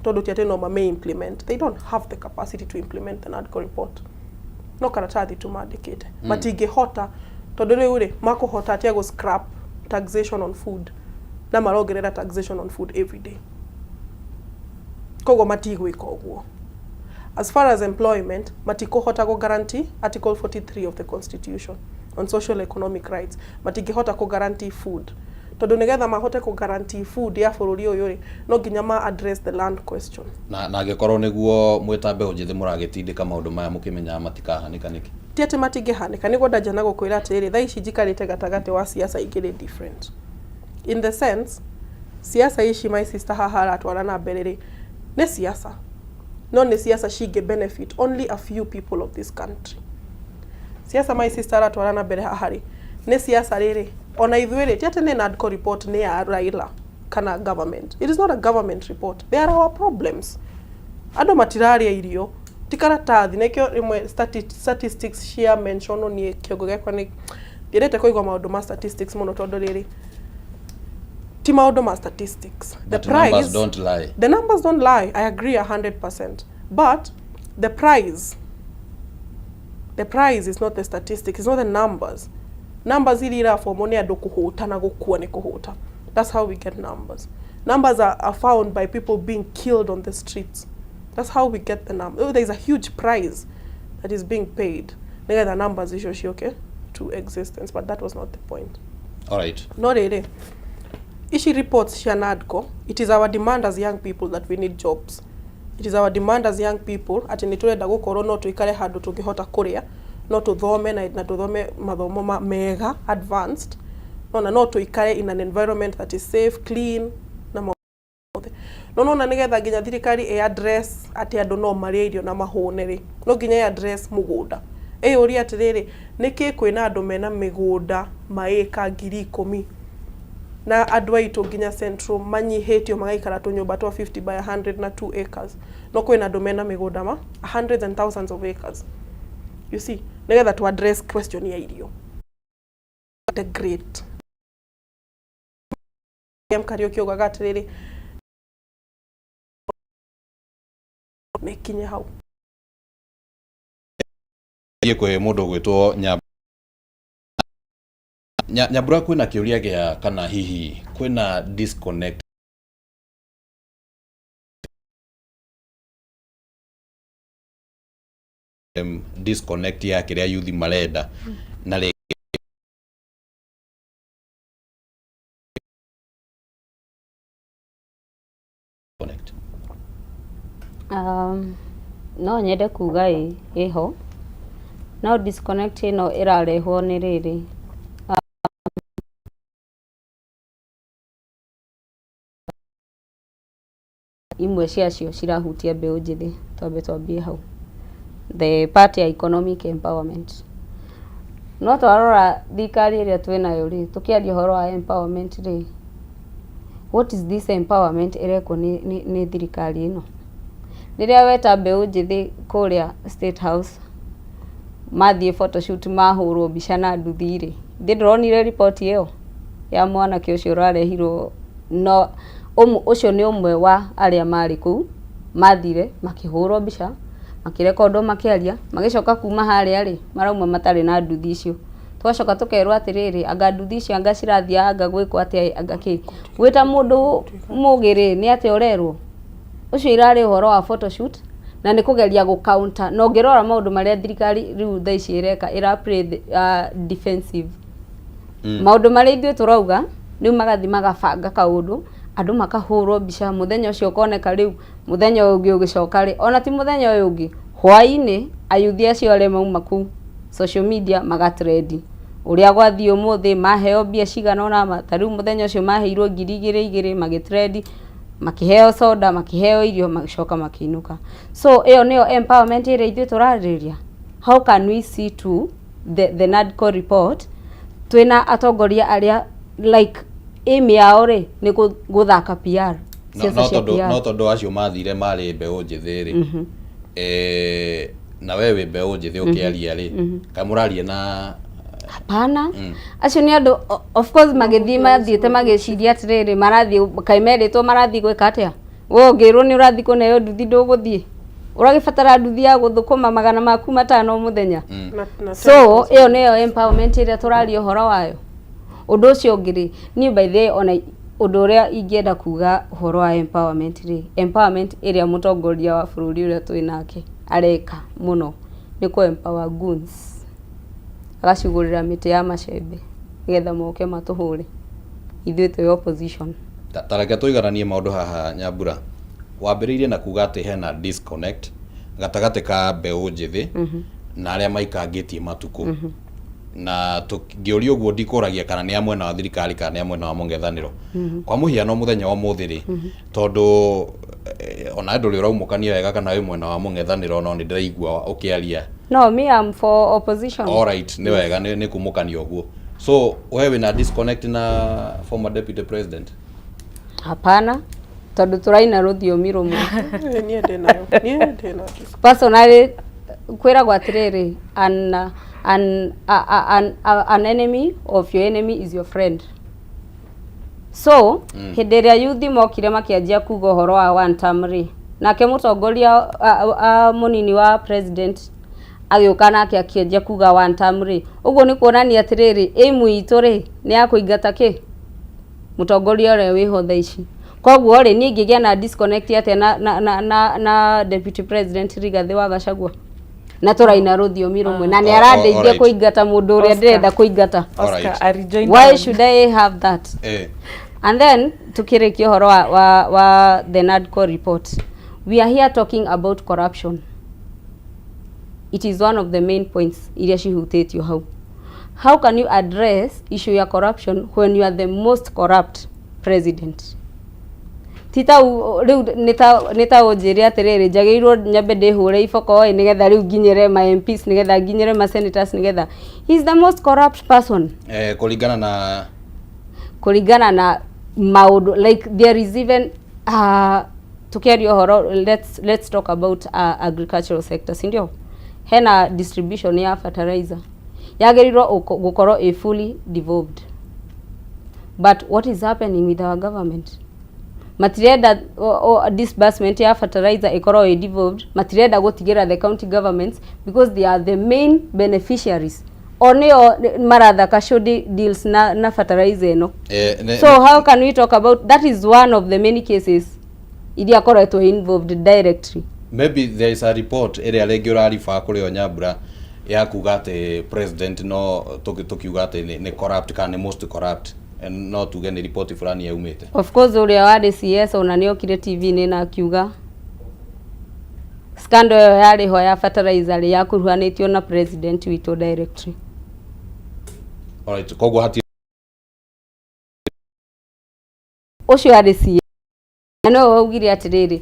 Tondũ ti atĩ no mame implement, they don't have the capacity to implement the NADCO report. No karatathi tu mandĩkĩte. Matingĩhota, tondũ rĩu rĩ, makũhota atĩa gũ scrap taxation on food na marongerera taxation on food every day? Koguo matigwĩka ũguo. As far as employment, matikũhota gũ guarantee article 43 of the constitution on social economic rights. Matingĩhota kũ guarantee food, tondũ nĩgetha mahote kũ guarantee food ya bũrũri ũyũ rĩ, no nginya ma address the land question. Na angĩkorwo nĩguo mwĩ ta mbeũ njĩthĩ mũragĩtindĩka maũndũ maya mũkĩmenyaga matikahanĩka nĩkĩ? Ti atĩ matingĩhanĩka. Nĩguo ndanjia na gũkwĩra atĩrĩrĩ, thaa ici njikarĩte gatagatĩ wa siasa igĩrĩ different. In the sense, siasa ici my sister haha aratwara na mbere rĩ, nĩ siasa, no nĩ siasa cingĩ benefit only a few people of this country. Siasa my sister aratwara na mbere haha rĩ, nĩ siasa rĩrĩ ona ithuĩ rĩ, ti atĩ nĩ NADCO report nĩ ya Raila kana government. It is not a government report, they are our problems. Andũ matirarĩa irio, ti karatathi. Nĩkĩo rĩmwe statistics cia mention niĩ kĩongo gĩakwa nĩ ndiendete kũigua maũndũ ma statistics mũno, tondũ rĩrĩ, ti maũndũ ma statistics. The But numbers don't lie. The numbers don't lie, I agree 100%, but the prize is not the statistics, it's not the numbers. Numbers iria irabomwo nĩ andũ kũhũta na gũkua nĩ kũhũta. That's how we get numbers. Numbers are found by people being killed on the streets. That's how we get the number. Oh, there's a huge price that is being paid nĩgetha numbers icio ciũke to existence, but that was not the point. Alright. No rĩrĩ, ici reports cia NADCO, it is our demand as young people that we need jobs. It is our demand as young people atĩ nĩ tũrenda gũkorwo no tũikare handũ tũngĩhota kũrĩa, no tũthome na tũthome mathomo mega advanced, nona no tũikare in an environment that is safe, clean na mothe. No nona nĩgetha nginya thirikari ĩ address atĩ andũ no marĩe irio na mahũne rĩ, no nginya ĩ address mũgũnda. Ĩyũrie atĩrĩrĩ, nĩkĩ kwĩna andũ mena mĩgũnda maĩka 10,000 na andũ aitũ nginya Central manyihĩtio magaikara tũnyũmba twa 50 by 100 na 2 acres, no kwĩna andũ mena mĩgũnda ma hundreds and thousands of acres? You see, nĩgetha tu address question ya irio, the great M Kariuki augaga atĩrĩrĩ, nĩkinye hau. Thiĩ kwĩ mũndũ ũgwĩtwo Nyambura. Kwĩna kĩũria gĩa kana hihi kwĩna disconnect ya kĩrĩa yuthi marenda na rĩngĩ connect. No nyende kuga ĩ ĩho, no disconnect ĩno ĩrarehwo nĩ rĩrĩ, imwe ciacio cirahutia mbeũ njĩthĩ. Twambe twambie hau, the part ya economic empowerment. No twarora thirikari ĩrĩa twĩnayo rĩ, tũkĩaria ũhoro wa empowerment rĩ, what is this empowerment ĩrekwo nĩ thirikari ĩno? Rĩrĩa weta mbeũ njĩthĩ kũrĩa State House, mathiĩ photoshoot, mahũrwo mbica na nduthi rĩ, ithe ndũronire riboti ĩyo ya mwanake ũcio ũrarehirwo? No ũcio nĩ ũmwe wa arĩa marĩ kũu, mathire makĩhũrwo mbica, makĩrekondwo makĩaria, magĩcoka kuma harĩa rĩ, marauma matarĩ na nduthi icio. Twacoka tũkerwo atĩrĩrĩ, anga nduthi icio anga cirathiĩ anga gwĩkwo atĩa, anga kĩ. Wĩ ta mũndũ mũgĩ rĩ, nĩ atĩa ũrerwo? Ũcio irarĩ ũhoro wa photoshoot na nĩ kũgeria gũ counter. Na ũngĩrora maũndũ marĩa thirikari rĩu thaa ici ĩreka, ĩra play the defensive. Maũndũ marĩa ithuĩ tũrauga rĩu, magathiĩ magabanga kaũndũ, andũ makahũrwo mbica mũthenya ũcio, ũkoneka rĩu mũthenya ũyũ ũngĩ ũgĩcoka rĩ, ona ti mũthenya ũyũ ũngĩ, hwaĩ-inĩ, ayuthi acio arĩa mauma kũu social media magatrendi ũrĩa gwathiĩ ũmũthĩ, maheo mbia cigana ũna. Ta rĩu mũthenya ũcio maheirwo 2,000 2,000, magĩtrendi, makĩheo soda, makĩheo irio, magĩcoka makĩinũka. So ĩyo nĩyo empowerment ĩrĩa ithuĩ tũrarĩrĩria? How can we see to the NADCO report twĩna atongoria arĩa like aim yao rĩ nĩ gũthaka PR? No, Ciaca no cia tondũ PR. No tondũ acio mathire marĩ mbeũ njĩthĩ rĩ, na we wĩ mbeũ njĩthĩ ũkĩaria rĩ, kaĩ mũraria na Hapana, acio nĩ andũ of course magĩthiĩ, mathiĩte magĩciria atĩrĩrĩ, marathiĩ kaĩ merĩtwo marathiĩ gwĩka atĩa. We ũngĩrwo nĩ ũrathiĩ kũneo nduthi, ndũgũthiĩ? Ũragĩbatara nduthi ya gũthũkũma 500 mũthenya. Na So ĩyo nĩyo empowerment ĩrĩa tũraria ũhoro wayo. Ũndũ ũcio ũngĩ rĩ, niĩ by the way, ona ũndũ ũrĩa ingĩenda kuga ũhoro wa empowerment rĩ, empowerment ĩrĩa mũtongoria wa bũrũri ũrĩa twĩ nake areka mũno nĩ kũ empower goons, agacigũrĩra mĩtĩ ya macembe nĩgetha moke matũhũre ithuĩ twĩ opposition. Ta reke tũigananie maũndũ haha. Nyambura, wambĩrĩirie na kuga atĩ hena disconnect gatagatĩ ka mbeũ njĩthĩ na arĩa maikangĩtie matukũ, na ngĩũria ũguo ndikũragia kana nĩ a mwena wa thirikari kana nĩ a mwena wa mũng'ethanĩro. Kwa mũhiano, mũthenya wa ũmũthĩ rĩ, tondũ ona ndũrĩ ũraumũkania wega kana wĩ mwena wa mũng'ethanĩro, no nĩ ndĩraigua ũkĩaria. No, me, am for opposition. Alright, nĩ wega nĩ kumũkania ũguo. So we wĩna disconnect na former deputy president? Hapana, tondũ tũraina rũthiomi rũmwe. Niĩ ndĩ nayo, niĩ ndĩ na Personally, kwĩragwo atĩrĩrĩ, an enemy of your enemy is your friend. So hĩndĩ ĩrĩa yuthi mokire makĩanjia kuga ũhoro wa one term rĩ, nake mũtongoria mũnini wa president agĩũka nake akĩanjia kuga one term rĩ, ũguo nĩ kuonania atĩrĩrĩ, aim itũ rĩ, nĩ ya kũingata kĩ mũtongoria ũrĩa wĩho thaa ici. Koguo rĩ, niĩ ingĩgĩa na disconnect atĩa na deputy president Rigathĩ wa Gachagua, na tũraina rũthiomi rũmwe na nĩ arandeithia kũingata mũndũ ũrĩa Oscar. ndĩrenda kũingata? Oscar, a rejoinder Why should I have that? And then tukĩrĩkia ũhoro wa the NADCO report, we are here talking about corruption. It is one of the main points iria cihutĩtio hau. How can you address issue ya corruption when you are the most corrupt president? Ti ta rĩu nĩ ta ũnjĩre atĩrĩrĩ, njagĩrĩirwo nyambe ndĩhũre iboko ĩ nĩgetha rĩu nginyĩre ma MPs, nĩgetha nginyĩre ma senators, nĩgetha, he is the most corrupt person. Kũringana na Kũringana na maũndũ, like there is even tukiaria ũhoro, let's talk about agricultural sector, si ndio? Hena distribution ya fertilizer yagĩrĩirwo gũkorwo ĩ fully devolved, but what is happening with our government? Matirenda disbursement ya fertilizer ĩkorwo ĩ devolved. Matirenda gũtigĩra the county governments because they are the main beneficiaries, o nĩo marathaka shoddy deals na fertilizer ĩno. So how can we talk about that? Is one of the many cases iria koretwo involved directly. Maybe there is a report ĩrĩa rĩngĩ ũrariba kũrĩ o Nyambura ya kuga atĩ president no tũkiuga atĩ nĩ corrupt kana nĩ most corrupt. No tuge nĩ report fulani yaumĩte. Of course, ũrĩa warĩ CS ona nĩ okire TV-inĩ na akiuga scandal ĩyo yarĩ ho ya fertilizer rĩ, yakuruhanĩtio na president witũ directly. Alright, koguo hatirĩ Ũcio arĩ CS na nĩwe waugire atĩrĩrĩ,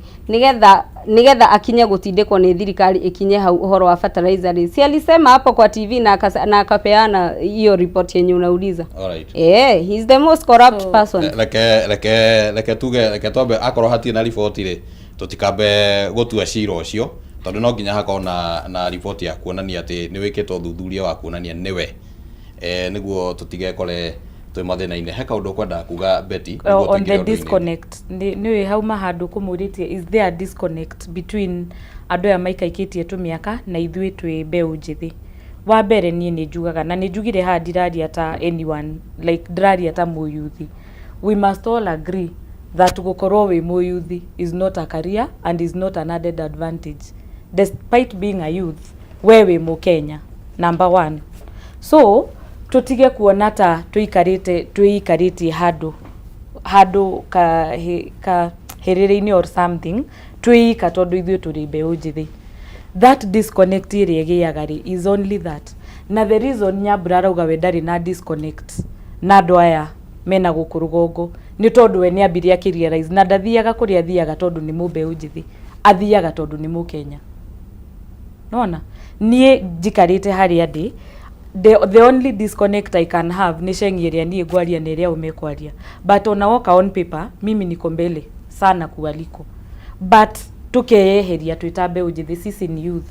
nĩgetha akinye gũtindĩkwo nĩ thirikari ĩkinye hau ũhoro wa fertilizer rĩ, si alisema hapo kwa TV na akapeana hiyo report yenye unauliza? He's the most corrupt person. Reke tuge, reke twambe, akorwo hatirĩ na riboti rĩ, tũtikambe gũtua cira ũcio, tondũ no nginya hakorwo na riboti ya kuonania atĩ nĩ wĩkĩte ũthuthuria wa kuonania nĩwe, nĩguo tũtigekore twĩ mathĩna-inĩ. He kaũndũ ũkwendaga kuga, Betty, nĩguo On the tũingĩre ũndũ-inĩ? Disconnect nĩ hauma handũ kũmũrĩtie, is there a disconnect between andũ aya maikaikĩtie tũmĩaka na ithuĩ twĩ mbeũ njĩthĩ? Wa mbere, niĩ nĩ njugaga na nĩ njugire haha, ndiraria ta anyone, like ndĩraria ta mũyuthi. We must all agree that gũkorwo wĩ mũyuthi is not a career and is not an added advantage. Despite being a youth, we wĩ mũkenya number one. So tũtige kuona ta tũikarĩte twĩikarĩtie handũ ka hĩrĩrĩ-inĩ or something twĩika tondũ ithuĩ tũrĩ mbeũ njĩthĩ. That disconnect ĩrĩa ĩgĩaga rĩ is only that. Na the reason Nyambura arauga we ndarĩ na disconnect na andũ aya mena gũkũ rũgongo nĩ tondũ we nĩ ambire akĩrealize na ndathiaga kũrĩa athiaga tondũ nĩ mũmbeũ njĩthĩ, athiaga tondũ nĩ mũkenya. Nona niĩ njikarĩte harĩa ndĩ, the only disconnect I can have nĩ cengi ĩrĩa niĩ ngwaria na ĩrĩa o mekwaria, but ona woka on paper mimi niko mbele sana kualiko. But tukeyeheria twĩ ta mbeũ njĩthĩ, sisi ni youth,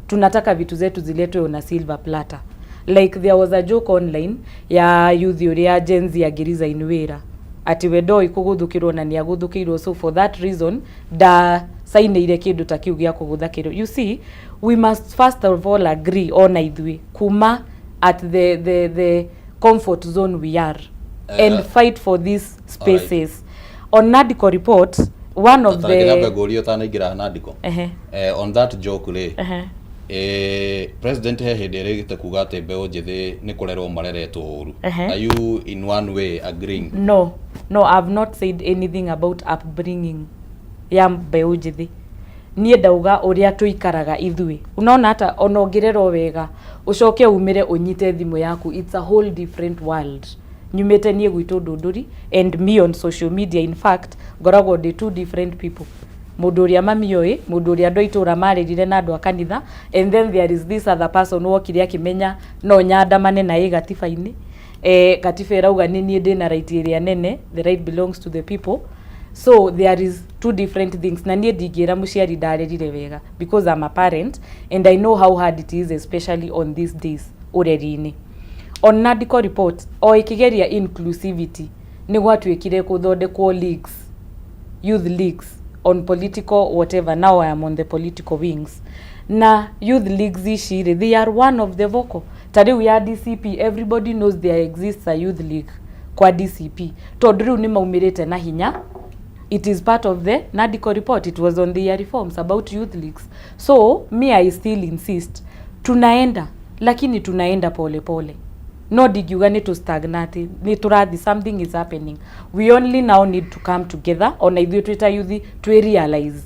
tunataka vitu zetu ziletwe on a silver platter. Like there was a joke online ya youth ũrĩa Gen Z angĩresign wĩra. Atĩ we ndoĩ kũgũthũkĩrwo na nĩ agũthũkĩirwo, so for that reason ndacainĩire kĩndũ ta kĩu gĩa kũgũthakĩrwo. You see, we must first of all agree ona ithuĩ kuma at the comfort zone we are and fight for these spaces. On NADCO report, one of the the ngũrio ũtanaingĩra NADCO. On that joke rĩ, president he hĩndĩ ĩrĩgĩte kuga atĩ mbeũ njĩthĩ nĩ kũrerwo mareretwo ũru. Are you in one way agreeing? No, I've not said anything about upbringing ya mbeũ njĩthĩ. Niĩ ndauga ũrĩa tũikaraga ithuĩ. Unaona, hata ona ũngĩrerwo wega, ũcoke umĩre ũnyite thimũ yaku, it's a whole different world. Nyumĩte niĩ gwitũ Ndũndũri and me on social media, in fact, ngoragwo ndĩ two different people: mũndũ ũrĩa mami oĩ, mũndũ ũrĩa andũ a itũra marĩrire na andũ a kanitha, and then there is this other person wokire akĩmenya no nyandamane na ĩ gatiba-inĩ. Katiba ĩrauga nĩ niĩ ndĩna right ĩrĩa nene, the right belongs to the people. So there is two different things, na niĩ ndingĩra mũciari ndarerire wega, because I'm a parent and I know how hard it is, especially on these days ũreri-inĩ. On NADCO report, o ĩkĩgeria inclusivity, nĩ gwatuĩkire gũthondekwo leagues, youth leagues on political whatever. Now I am on the political wings, na youth leagues ici rĩ, they are one of the vocal. Ta rĩu ya DCP, everybody knows there exists a youth league kwa DCP, tondũ rĩu nĩ maumĩrĩte na hinya. It is part of the NADCO report. It was on the reforms about youth leagues. So me, I still insist, tunaenda, lakini tunaenda pole pole. No ndingiuga nĩ tũ stagnate, nĩ tũrathi. Something is happening. We only now need to come together, ona ithuĩ twĩ ta youth, twĩ realize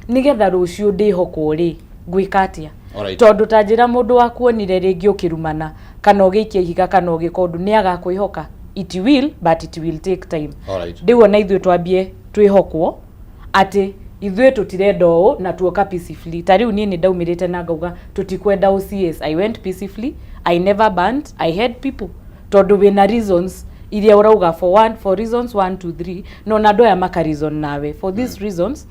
nĩgetha rũciũ ndĩhokwo rĩ, ngwĩka atĩa? Tondũ ta njĩra, mũndũ wakuonire rĩngĩ ũkĩrumana kana ũgĩikia ihiga kana ũgĩka ũndũ, nĩ agakwĩhoka? It will, but it will take time. Rĩu ona ithuĩ twambie twĩhokwo atĩ ithuĩ tũtirenda ũũ na tuoka peacefully. Ta rĩu niĩ nĩ ndaumĩrĩte na ngauga tũtikwenda OCS. I went peacefully, I never burnt, I had people, tondũ wĩna reasons iria ũrauga for one, for reasons one two three, no na andũ aya maka reason nawe for these reasons.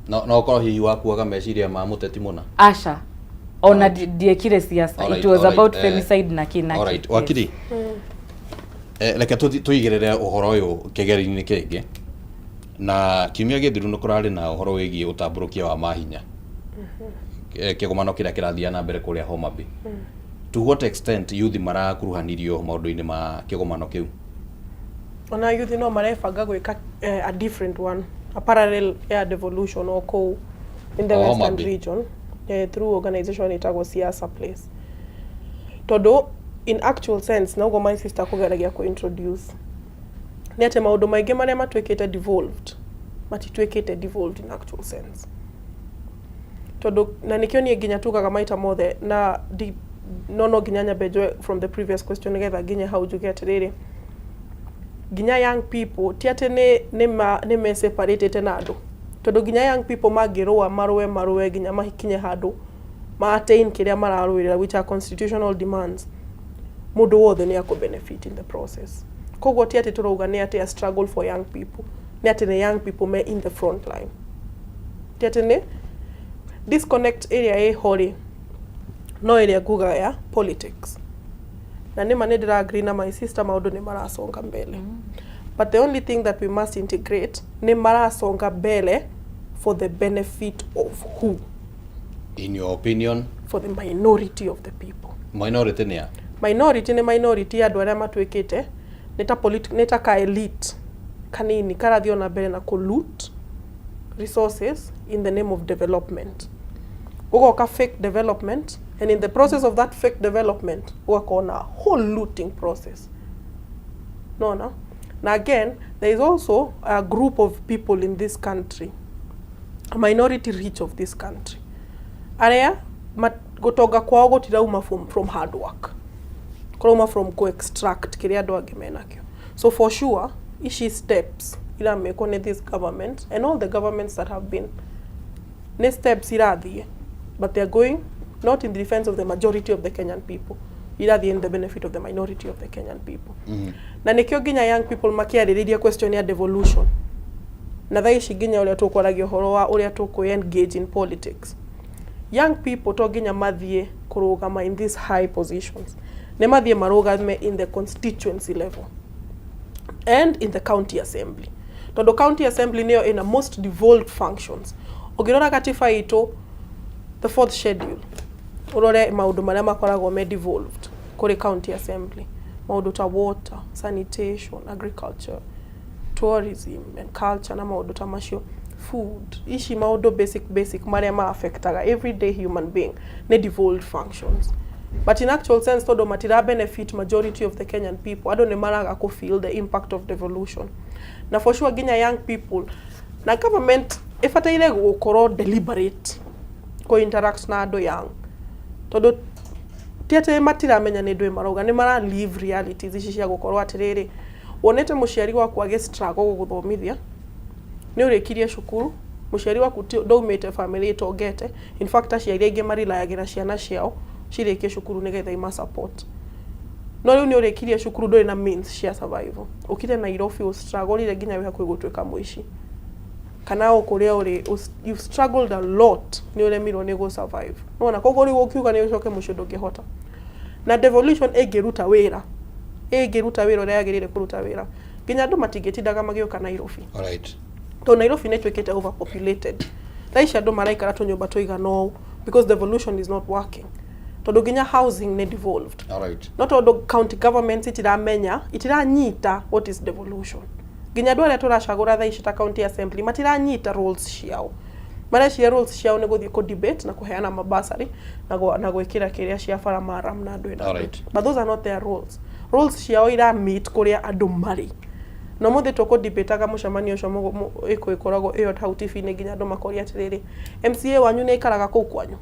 No ũkorwo hihi wakuaga meciria ma mũteti mũna? Asha, ona ndiekire siasa. It was about femicide na kĩ na kĩ. Alright. Wakiri, reke tũigĩrĩre ũhoro ũyũ kĩgeri-inĩ kĩngĩ. Na kiumia gĩthiru nĩ kũrarĩ na ũhoro wĩgiĩ ũtambũrũkia wa mahinya, kĩgomano kĩrĩa kĩrathiĩ na mbere kũrĩa Homa Bay. To what extent youth marakuruhanirio maũndũ-inĩ ma kĩgomano kĩu? Ona youth no marebanga gwĩka a different one, a parallel ya devolution o kũu in the O Homa Western Bay. region, through organization ĩtagwo Siasa Place, tondũ in actual sense, na ũguo my sister kũgeragia kũ introduce nĩ atĩ maũndũ maingĩ marĩa matuĩkĩte devolved matituĩkĩte devolved in actual sense, tondũ na nĩkĩo niĩ nginya tugaga maita mothe na di, no nginya nyambe njoe from the previous question nĩgetha nginye hau njuge atĩrĩrĩ, nginya young people ti atĩ nĩ me separatĩte na andũ, tondũ nginya young people mangĩrũa, marũe marũe nginya makinye handũ ma attain kĩrĩa mararũĩrĩra, which are constitutional demands, mũndũ wothe nĩ akũ benefit in the process. Koguo ti atĩ tũrauga nĩ atĩ a struggle for young people, nĩ atĩ nĩ young people me in the front line. Ti atĩ nĩ disconnect ĩrĩa ĩho rĩ, no ĩrĩa nguga ya politics. Na nĩma nĩ ndĩra agree na my sister, maũndũ nĩ marasonga mbele, but the only thing that we must integrate nĩ marasonga mbele for the benefit of who? In your opinion? For the minority of the people. Minority nĩ a? Minority nĩ minority ya andũ arĩa matuĩkĩte nĩ ta ka elite kanini karathiĩ ona mbere na kũ loot resources in the name of development. Gũgoka fake development, and in the process of that fake development gũgakorwo na whole looting process nona. Na again, there is also a group of people in this country, a minority rich of this country, arĩa gũtonga kwao gũtirauma from hard work, kũrauma from co-extract kĩrĩa andũ angĩ menakĩo. So for sure ici steps iramekwo nĩ this government and all the governments that have been, nĩ steps irathiĩ, but they are going not in the defense of the majority of the Kenyan people, irathiĩ in the benefit of the minority of the Kenyan people. Na nĩkĩo nginya young people makĩarĩrĩria question ya devolution, na thaa ici nginya ũrĩa tũkwaragia ũhoro wa ũrĩa tũkũ engage in politics, young people to nginya mathiĩ kũrũgama in these high positions, nĩ mathiĩ marũgame in the constituency level. And in the county assembly, tondũ county assembly nĩyo ĩna most devolved functions. Ũngĩrora gatiba itũ, the fourth schedule, ũrore maũndũ marĩa makoragwo me devolved kũrĩ county assembly, maũndũ ta water, sanitation, agriculture, tourism and culture na maũndũ ta macio, food, ici maũndũ basic basic marĩa ma affectaga everyday human being nĩ devolved functions. But in actual sense, tondũ matira benefit majority of the Kenyan people, andũ nĩ maraga kũ feel the impact of devolution. Na for sure nginya young people na government ĩbataire gũkorwo deliberate kũ interact na andũ young, tondũ ti atĩ matiramenya nĩ ndũĩ marauga, nĩ mara live realities ici cia gũkorwo atĩrĩrĩ, wonete mũciari waku agĩ struggle gũgũthomithia, nĩ ũrĩkirie cukuru, mũciari waku ndaumĩte family ĩtongete. In fact, aciari aingĩ marilayagĩra ciana ciao cirĩkie cukuru nĩgetha ima support. No rĩu nĩ ũrĩkirie cukuru, ndũrĩ na means cia survival, ũkire Nairobi, ũstruggle nginya wĩ hakuhĩ gũtuĩka mũici kana o kũrĩa ũrĩ, you've struggled a lot, nĩ ũremirwo nĩ gũ survive. Nĩwona? Koguo rĩu ũkiuga nĩ ũcoke mũciĩ, ndũngĩhota. Na devolution ĩngĩruta wĩra ũrĩa yagĩrĩire kũruta wĩra, nginya andũ matingĩtindaga magĩũka Nairobi, tondũ Nairobi nĩ ĩtuĩkĩte overpopulated. Thaa ici andũ maraikara tũnyũmba tũigana ũũ because devolution is not working, tondũ nginya housing nĩ devolved. No tondũ county governments itiramenya, itiranyita what is devolution, nginya andũ arĩa tũracagũra thaa ici ta county assembly matiranyita roles ciao. Mareciria roles ciao nĩ gũthiĩ kũ debate na kũheana mabasari na gwĩkĩra kĩrĩa cia bara maram na andũ ĩna. But those are not their roles. Roles ciao ira meet kũrĩa andũ marĩ. Na ũmũthĩ tũkũ-debate-aga mũcemanio ũcio ĩkũ ĩkoragwo ĩyo hau TV-inĩ, nginya andũ makoria atĩrĩrĩ, MCA wanyu nĩ aikaraga kũu kwanyu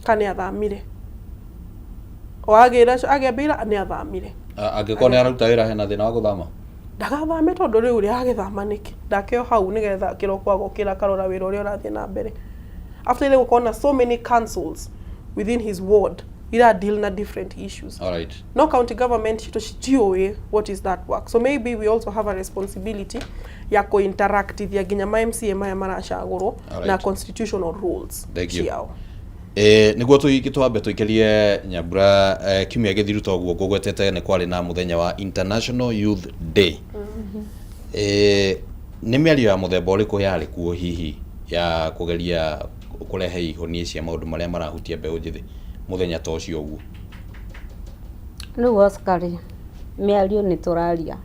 kana nĩ athamire? O agĩra agĩambĩra nĩ athamire. Angĩkorwo nĩ araruta wĩra, hena thĩna wa gũthama? Ndagathame, tondũ rĩu rĩ agĩthama nĩkĩ? Ndakeo hau nĩgetha kĩroko agokĩra akarora wĩra ũrĩa ũrathiĩ na mbere. After ile gũkorwo na so many councils within his ward ira deal na different issues. No county government citũ citiũĩ what is that work. So maybe we also have a responsibility ya kũ-interactithia nginya ma MCA maya maracagũrwo na constitutional rules Thank you. ciao. Nĩguo twambe tũikĩrie Nyambura, kiumia gĩthiru toguo ngũgwetete nĩ kwarĩ na mũthenya wa International Youth Day. Nĩ mĩario ya mũthemba ũrĩkũ yarĩ kuo hihi ya kũgeria kũrehe ihonia cia maũndũ marĩa marahutia mbeũ njĩthĩ mũthenya ta ũcio ũguo? Rĩu Oscar, mĩario nĩ tũraria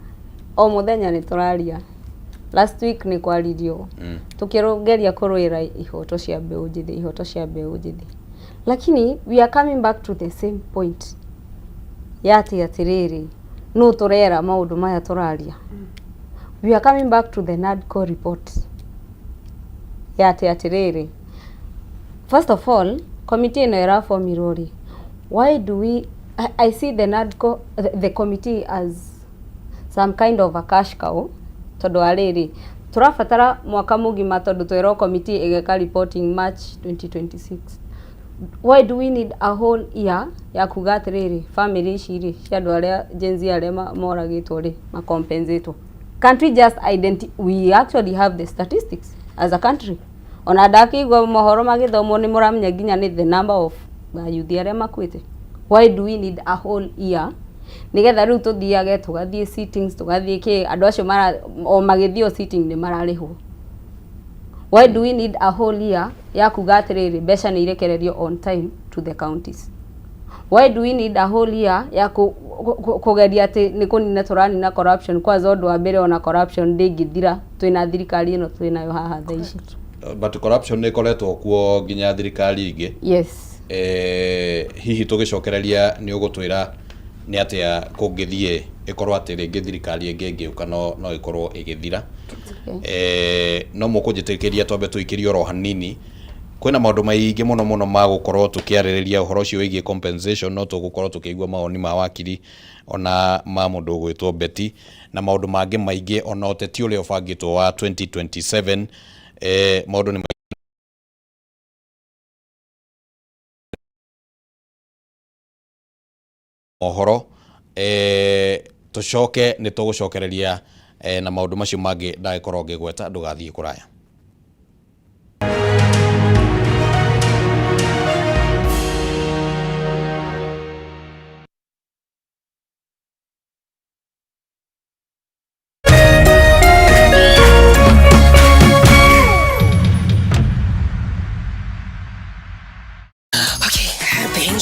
o mũthenya, nĩ tũraria. Last week nĩ kwaririo tukĩgeria kũrũĩra ihoto cia mbeũ njĩthĩ, ihoto cia mbeũ njĩthĩ, lakini we are coming back to the same point ya atĩ atĩrĩrĩ, no tũrera maũndũ maya tũraria. We are coming back to the NADCO report ya atĩ atĩrĩrĩ, first of all, committee ĩno ĩrabomirwo rĩ, why do we I see the NADCO, the committee as some kind of a cash cow, tondũ wa rĩrĩ, tũrabatara mwaka mũgima, tondũ twerwo committee ĩgeka reporting March 2026. Why do we need a whole year ya kuga atĩrĩrĩ, family ici rĩ cia andũ arĩa Gen Z arĩa moragĩtwo rĩ macompensatwo? Can't we just we actually have the statistics as a country. Ona ndakĩigua mohoro magĩthomwo, nĩ mũramenya nginya nĩ the number of ayuthi arĩa makuĩte. Why do we need a whole year nigetha rĩu tũthiage tũgathiĩ sittings, tũgathiĩ kĩ, andũ acio mara o magĩthiĩ o sitting nĩ mararĩhwo? Why do we need a whole year ya kuga atĩrĩrĩ, mbeca nĩ irekererio on time to the counties? Why do we need a whole year ya kũgeria atĩ nĩ kũnina tũranina corruption? Kwanza ũndũ wa mbere, ona corruption ndĩngĩthira twĩna thirikari ĩno twĩnayo haha thaa ici. But corruption nĩ ĩkoretwo kuo nginya thirikari ingĩ. Yes. Hihi tũgĩcokereria nĩ ũgũtwĩra nĩ atĩa kũngĩthiĩ ĩkorwo atĩ rĩngĩ thirikari ĩngĩ ĩngĩũka no ĩkorwo ĩgĩthira? Okay. No mũkũnjĩtĩkĩria twambe tũikĩrie oro hanini. Kwĩna maũndũ maingĩ mũno mũno ma gũkorwo tũkĩarĩrĩria ũhoro ũcio wĩgiĩ compensation, no tũgũkorwo tũkĩigua mawoni ma wakiri ona ma mũndũ ũgwĩtwo Betty na maũndũ mangĩ maingĩ, ona ũteti ũrĩa ũbangĩtwo wa 2027. Maũndũ nĩ mohoro. Tũcoke nĩ tũgũcokereria na maũndũ macio mangĩ ndagĩkorwo ngĩgweta. Ndũgathiĩ kũraya.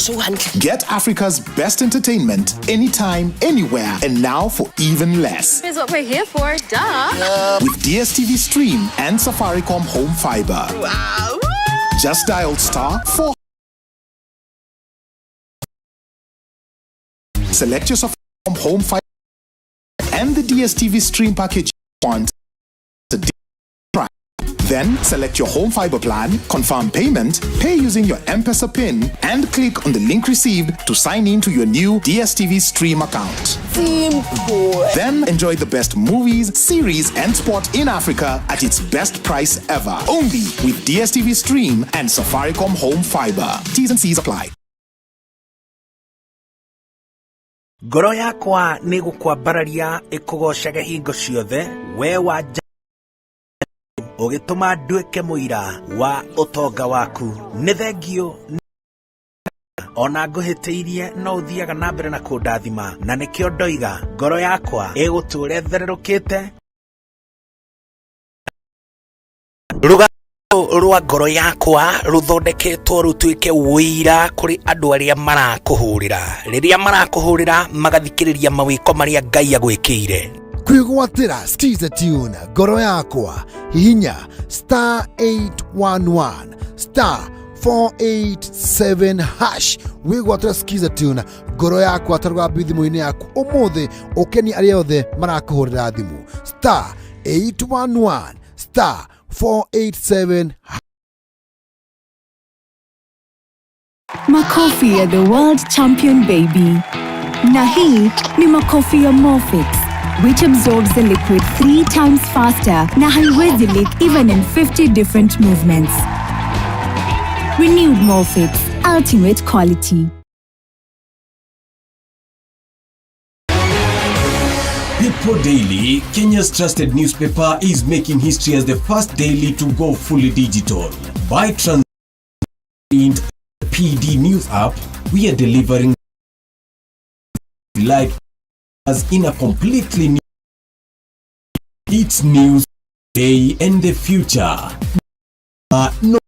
So hantle. Get Africa's best entertainment anytime, anywhere, and now for even less. Is what we're here for, duh. With DSTV Stream and Safaricom Home Fiber. Wow. Just dial *4. Select your Safaricom Home Fiber and the DSTV Stream package you want. Then select your home fiber plan, confirm payment, pay using your M-Pesa PIN, and click on the link received to sign in to your new DSTV Stream account. Simple. Then enjoy the best movies, series, and sport in Africa at its best price ever. Only with DSTV Stream and Safaricom Home Fiber. T's and C's apply. Ngoro yakwa nĩ gũkwambararia ĩkũgocage hingo ciothe, we wa ũgĩtũma nduĩke mũira wa ũtonga waku. Nĩ thengio ona ngũhĩtĩirie, no ũthiaga na mbere na kũndathima, na nĩkĩo ndoiga ngoro yakwa ĩgũtũũra ĩthererũkĩte. Rũgano rwa ngoro yakwa rũthondeketwo rũtuĩke ũira kũrĩ andũ arĩa marakũhũrĩra, rĩrĩa marakũhũrĩra magathikĩrĩria mawĩko marĩa Ngai agwĩkĩire. Kwĩgwatĩra Skiza tune Ngoro Yakwa, hihinya *811*487# wĩgwatĩra Skiza tune Ngoro Yakwa ta rũgambi thimũ-inĩ yaku ũmũthĩ, ũkenie arĩa othe marakũhũrĩra thimũ, *811*487. Makofi ya the world champion baby. Na hii ni makofi ya Molfix, which absorbs the liquid three times faster na haiwezi leak even in 50 different movements. Renewed Molfix, ultimate quality. People Daily, Kenya's trusted newspaper, is making history as the first daily to go fully digital. By transit PD News app, we are delivering light as in a completely new its news day and the future. No.